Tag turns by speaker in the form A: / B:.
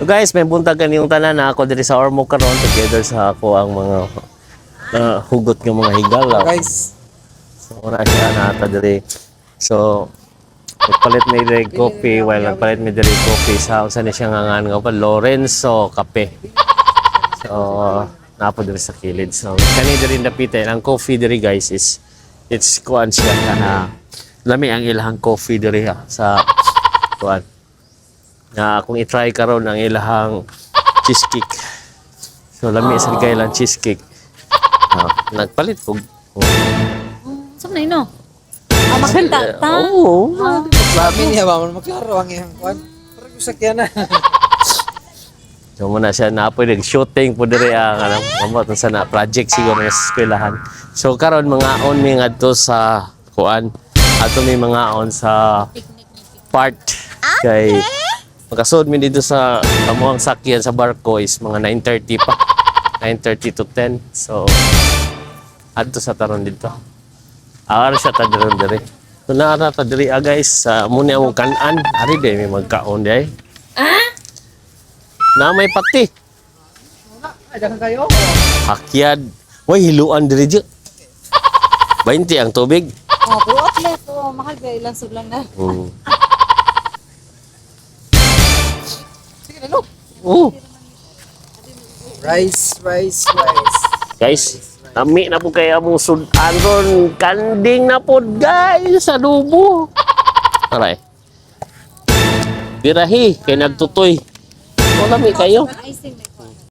A: So guys, may buntag kaniyong tanan na ako diri sa Ormoc karon together sa ako ang mga hugot nga mga higala.
B: Guys,
A: So wala siya nata diri. So nagpalit mi diri coffee while nagpalit mi diri coffee sa usa ni siya nga ngan nga pa Lorenzo Cafe. So napo diri sa kilid. So kani diri napitin ang coffee diri, guys, is it's kuan siya kana lami ang ilahang coffee diri ha, sa kuan. Na kung i-try karon ang ilahang cheesecake. So lami sa kay ilang cheesecake. Ah, nagpalit ko.
C: Saan na ino? Ah, makanta ta.
A: Oo.
B: Sabi niya ba, maklaro ang iyang kwan. Pero kung sakyan na.
A: So muna siya na po nag-shooting po diri ang ano, amo sa na project siguro sa eskwelahan. So karon mga on mi ngadto sa kuan. Ato mi mga on sa part kay makasud mi dito sa amuang sakyan sa barko is mga 9:30 pa. 9:30 to 10. So adto sa taron dito. Awara siya ta diri diri. So naara ta diri ah, guys, sa muna among kanan. Ari di may magkaon di ay. Na may pati.
B: Ay, dagan kayo.
A: Hakyad. Way, hiluan diri di. 20 ang tubig.
C: Oh, pero outlet. Oh, mahal ba ilang sudlan na.
B: Sige na, no.
A: Oh,
B: Rice, rice, rice.
A: Guys, nami na po kay among sudan ron. Kanding na po, guys, sa adobo. Aray. Birahi, kay nagtutoy. O, lami kayo.